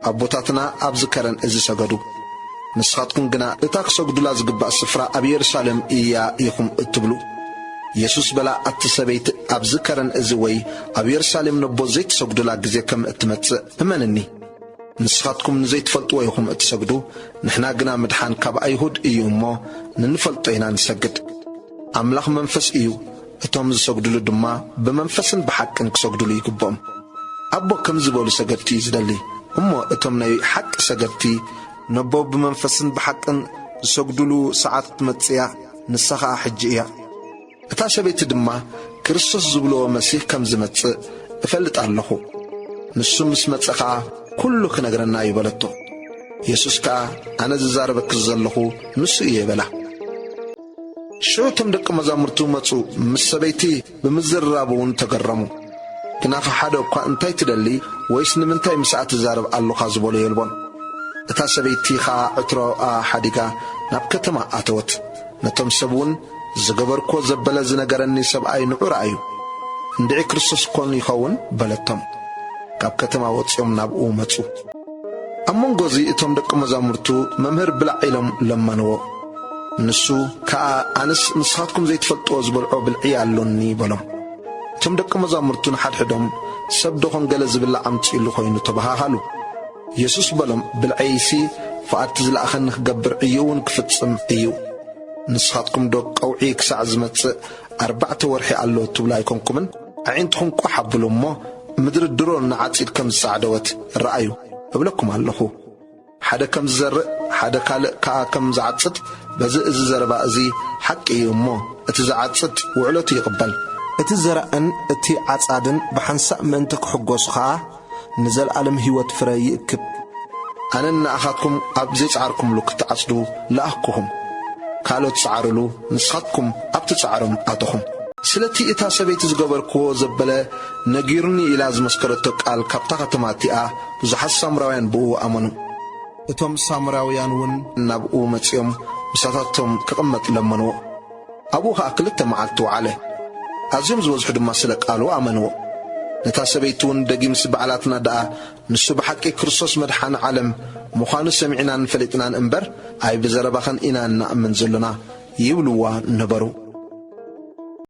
ኣቦታትና ኣብዚ ከረን እዚ ሰገዱ። ንስኻትኩም ግና እታ ክሰግዱላ ዝግባእ ስፍራ ኣብ የሩሳሌም እያ ኢኹም እትብሉ። የሱስ በላ፣ ኣቲ ሰበይቲ፣ ኣብዚ ከረን እዚ ወይ ኣብ የሩሳሌም ነቦ ዘይትሰግዱላ ግዜ ከም እትመጽእ እመንኒ። ንስኻትኩም ንዘይትፈልጥዎ ኢኹም እትሰግዱ፣ ንሕና ግና ምድሓን ካብ ኣይሁድ እዩ እሞ፣ ንንፈልጦ ኢና ንሰግድ። ኣምላኽ መንፈስ እዩ፣ እቶም ዝሰግዱሉ ድማ ብመንፈስን ብሓቅን ክሰግዱሉ ይግብኦም። ኣቦ ከም ዝበሉ ሰገድቲ እዩ ዝደሊ። እሞ እቶም ናይ ሓቂ ሰገድቲ፣ ነቦ ብመንፈስን ብሓቅን ዝሰግዱሉ ሰዓት ትመጽእ እያ፣ ንሳ ኸኣ ሕጂ እያ። እታ ሰበይቲ ድማ፣ ክርስቶስ ዝብልዎ መሲህ ከም ዝመጽእ እፈልጥ ኣለኹ። ንሱ ምስ መጸ ኸኣ ኩሉ ክነግረና እዩ በለቶ። የሱስ ከኣ፣ ኣነ ዝዛረበኪ ዘለኹ ንሱ እየ በላ። ሽዑ እቶም ደቂ መዛሙርቱ መጹ፣ ምስ ሰበይቲ ብምዝርራቡ እውን ተገረሙ። ግናኸ ሓደ እኳ፣ እንታይ ትደሊ? ወይስ ንምንታይ ምስኣ ትዛረብ ኣለኻ ዝበሎ የልቦን። እታ ሰበይቲ ኸኣ ዕትሮኣ ሓዲጋ ናብ ከተማ ኣተወት። ነቶም ሰብ እውን፣ ዝገበርክዎ ዘበለ ዝነገረኒ ሰብኣይ ንዑ ረኣዩ። እንድዒ ክርስቶስ ኮን ይኸውን በለቶም። ካብ ከተማ ወጺኦም ናብኡ መጹ። ኣብ መንጎ እዚ እቶም ደቂ መዛሙርቱ፣ መምህር ብላዕ ኢሎም ለመንዎ። ንሱ ከኣ፣ ኣነስ ንስኻትኩም ዘይትፈልጥዎ ዝበልዖ ብልዒ ኣሎኒ በሎም። እቶም ደቂ መዛሙርቱ ንሓድሕዶም፣ ሰብ ዶኾን ገለ ዝብላዕ ኣምጺእሉ ኮይኑ ተበሃሃሉ። የሱስ በሎም፣ ብልዐይሲ ፍቓድቲ ዝለኣኸኒ ክገብር እዩ እውን ክፍጽም እዩ። ንስኻትኩም ዶ ቀውዒ ክሳዕ ዝመጽእ ኣርባዕተ ወርሒ ኣሎ ትብሉ ኣይኮንኩምን? ኣዒንትኹም ቋሕ ኣብሉ እሞ፣ ምድሪ ድሮ ንዓጺድ ከም ዝጻዕደወት ረኣዩ እብለኩም ኣለኹ። ሓደ ከም ዝዘርእ፣ ሓደ ካልእ ከኣ ከም ዝዓጽድ፣ በዚ እዚ ዘረባ እዚ ሓቂ እዩ እሞ፣ እቲ ዝዓጽድ ውዕለቱ ይቕበል። እቲ ዘራእን እቲ ዓጻድን ብሓንሳእ ምእንቲ ክሕጎሱ ኸኣ፣ ንዘለኣለም ህይወት ፍረ ይእክብ። ኣነ ንኣኻትኩም ኣብ ዘይጸዓርኩምሉ ክትዓጽዱ ለኣኽኩኹም። ካልኦት ጸዓሩሉ፣ ንስኻትኩም ኣብቲ ጻዕሮም ኣተኹም። ስለቲ እታ ሰበይቲ ዝገበርክዎ ዘበለ ነጊሩኒ ኢላ ዝመስከረቶ ቃል ካብታ ከተማ እቲኣ ብዙሓት ሳምራውያን ብእኡ ኣመኑ። እቶም ሳምራውያን እውን ናብኡ መጺኦም ምሳታቶም ክቕመጥ ለመንዎ። ኣብኡ ኸኣ ክልተ መዓልቲ ወዓለ። ኣዝዮም ዝበዝሑ ድማ ስለ ቃሉ ኣመንዎ። ነታ ሰበይቲ እውን ደጊምሲ ባዕላትና ደኣ ንሱ ብሓቂ ክርስቶስ መድሓኒ ዓለም ምዃኑ ሰሚዕናን ፈሊጥናን እምበር፣ ኣይ ብዘረባኸን ኢና እንኣምን ዘሎና ይብልዋ ነበሩ።